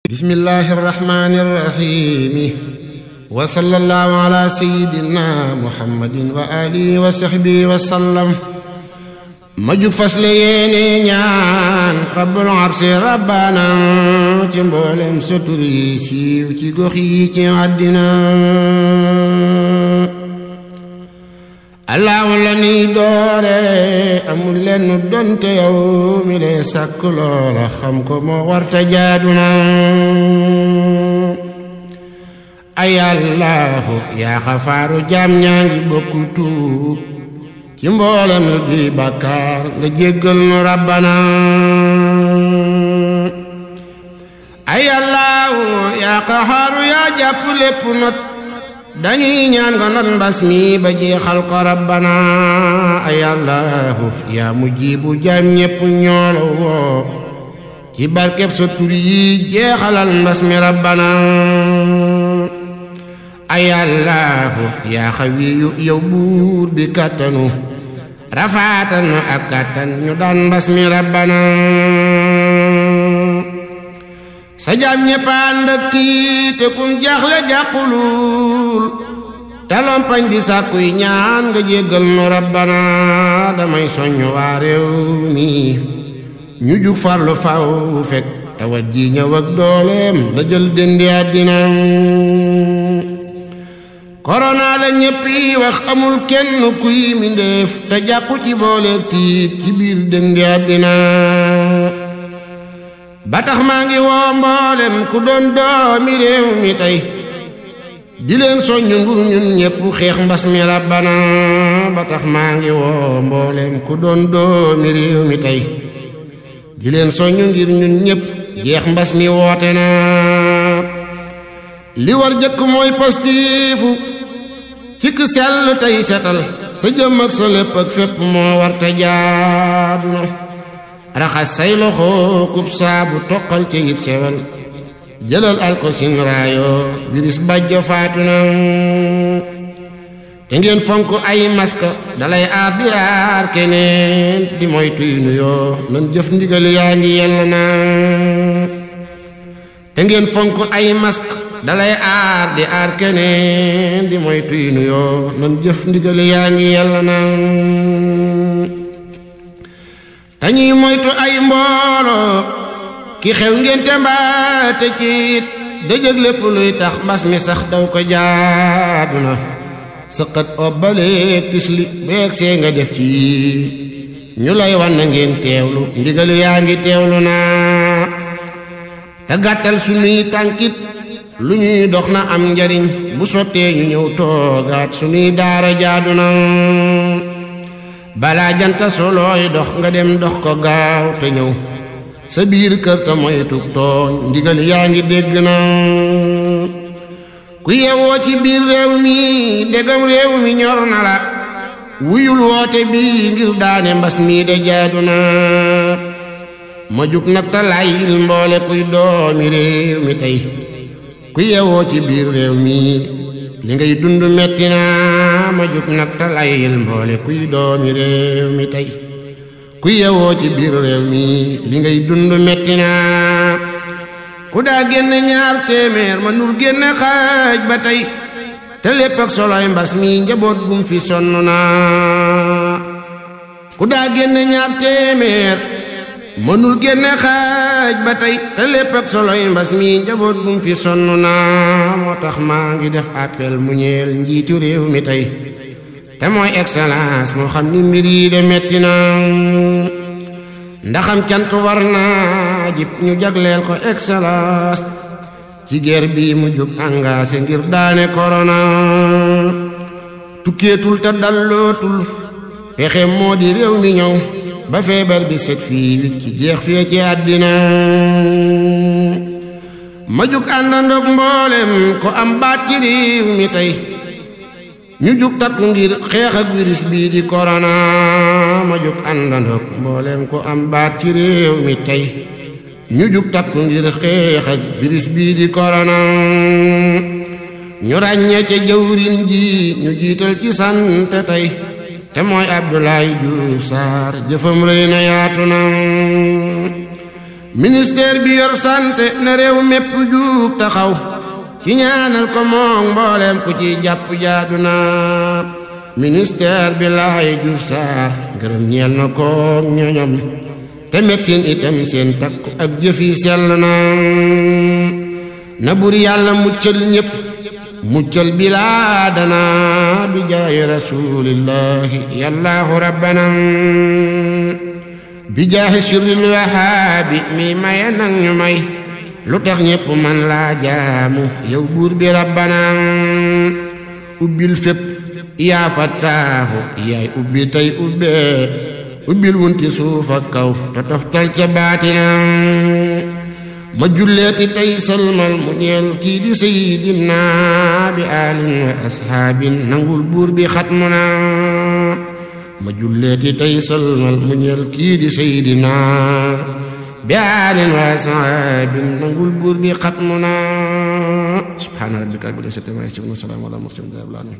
bismillahir rahmanir rahim wa sallallahu ala sayyidina muhammadin wa alihi wa sahbihi wa sallam ma jug fas la yéene ñaan rabbul arsi rabbana ci mboolem sa tur yi siiw ci gox yi ci àddina allahu la ni doore amul lenn donte yow mi lee sàkk loola xam ko moo warta jaaduna ay allahu yaa xafaaru jaam ñaa ngi bokku tuub ci mboolem lu di bàkkaar nga jéggal nu rabbana ay allahu yaa xafaaru yaa jàpp lépp not dañuy ñaan nga not mbas mi ba jeexal ko rabbana ay allahu yaa mujibu jaam ñépp ñoola woo ci barkeb sa tur yi jeexalal mbas mi rabbana ay allahu yaa xawiyu yow buur bi kàttanu rafaatal nu ak kàttan ñu daan mbas mi rabbana sa jaam ñépp ànd ak kii te kun jaaxle jàqulul te lompañ di sàkkuy ñaan nga jéggal nu rabbana damay soññ waa réew mi ñu jug farlu faw fekk tawat ji ñëw ak dooleem la jël dëndi àddina korona la ñépp yi wax amul kenn kuy mindéef te jàqu ci booleeg tiit ci biir dëndi àddina ba tax maa ngi woo mboolem ku doon doomi réew mi tey di leen soññu ngur ñun ñépp xeex mbas mi rabbana ba tax maa ngi woo mboolem ku doon doomi réew mi tey di leen soññu ngir ñun ñépp jeex mbas mi woote na li war jëkk mooy pastiifu cikk sell tey setal sa jëm ak sa lépp ak fépp moo war te jaadu na raxas say loxo kub saabu toqal ci yit sewel jëlal alkosin raayo virus bàjjo faatu na te ngeen fonk ay maska dalay aar di aar keneen di moytuy nuyoo nan jëf ndigal yaa ngi yella na te ngeen fonk ay maska dalay aar di aar keneen di moytuy nuyoo nan jëf ndigal yaa ngi yella na dañuy moytu ay mbooloo ki xew ngénte mbaa te ciit dëjëg lépp luy tax mbas mi sax daw ko jaadu na sëqat obbaleeg tisli beeg see nga def ci ñu lay wan na ngeen teewlu ndigal yaa ngi teewlu na te gàttal sunuy tànkit lu ñuy dox na am njariñ bu sottee ñu ñëw toogaat sunuy daara jaadu na balaa janta solooy dox nga dem dox ko gaaw te ñëw sa biir kër te moytu tooñ ndigal yaa ngi dégg na ku yewoo ci biir réew mi ndegam réew mi ñor na la wuyul woote bi ngir daane mbas mi de jaadu na ma jug nag te layil mboole kuy doomi réew mi tey ku yewoo ci biir réew mi li ngay dund metti na ma jug nag te layil mboole kuy doomi réew mi tey ku yewoo ci biir réew mi li ngay dund metti na ku daa génne ñaar téeméer ma nur génne xaaj ba tey te lépp ak soloy mbas mi njaboot gum fi sonn na ku daa génne ñaar téeméer mënul génne xaaj ba tey te lépp ak soloy mbas mi njaboot gum fi sonn na moo tax maa ngi def appel mu ñeel njiitu réew mi tey te mooy excellence moo xam ni mbir yi de metti na ndaxam cant war na jib ñu jagleel ko excellence ci guerre bi mu jóg engagé ngir daane corona tukkeetul te dallootul pexe moo di réew mi ñëw ba feebar bi set fii wicc ci jeex fii ci àddina ma jug àndandoog mboolem ko am baat ci réew mi tey ñu jug takku ngir xeex ak virus bii di corona ma jug àndandoog mboolem ko am baat ci réew mi tey ñu jug takku ngir xeex ak virus bii di corona ñu ràññee ca jawrin ji ñu jiital ci sant tey te mooy Abdoulaye Diouf Sarr jëfam rëy na yaatu na ministère bi yor santé na réew mépp juug taxaw ci ñaanal ko moom mbooleem ku ci jàpp jaadu na ministère bi laay Diouf Sarr ngërëm ñeel na ko ñoñom te médecine itam seen takku ak jëf yi sell na bur yàlla muccal ñépp muccal bilaadana bi jaayi rasulillahi yallaahu rabbana bi jaahi sirril wahaabi mi maye nag ñu may lu tax ñépp man laa jaamu yow buur bi rabbana ubbil fépp yaa fattaahu yaay ubbi tey ubbee ubbil wunti suuf ak kaw te toftal ca baatina ma julleeti tey salmal mu ñeel kii di sayyidina bi aalin wa ashaabin nangul buur bi xatmuna ma julleeti tey salmal mu ñeel kii di sayyidina bi aalin wa ashaabin nangul buur bi xatmuna subhaana rabbika rabbil izzati ammaa yasifuun wa salaamun alal mursaliin